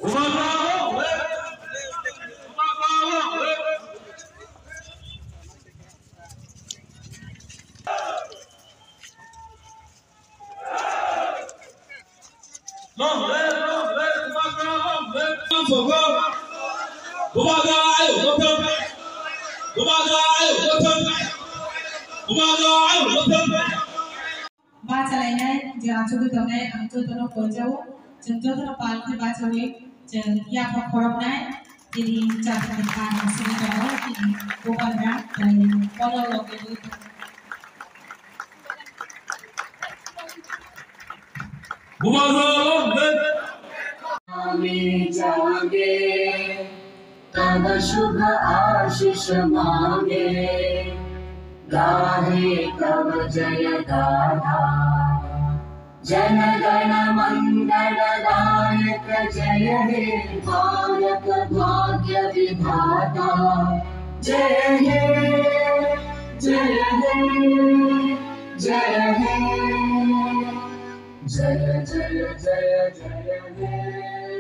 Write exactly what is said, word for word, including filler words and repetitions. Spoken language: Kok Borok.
Long live, long live, Bubagra, long live. Bubagra, ayo, dothok. Bubagra, ayo, dothok. Bubagra, ayo, dothok. Bachalainai je achugwi tongnai ang jotono koijao, chwng jotono pal khe bachawi chwng yapha khoroknai, tini chakha kha sini tongo, tini Bubagra tei kono logi. Bubagra long live. आमी जागे तब शुभ आशीष मांगे, गाहे तब जय गाथा। जन गण मंगल दायक जय हे भारत भाग्य विधाता। जय हे, जय हे, जय हे, जय जय जय जय हे।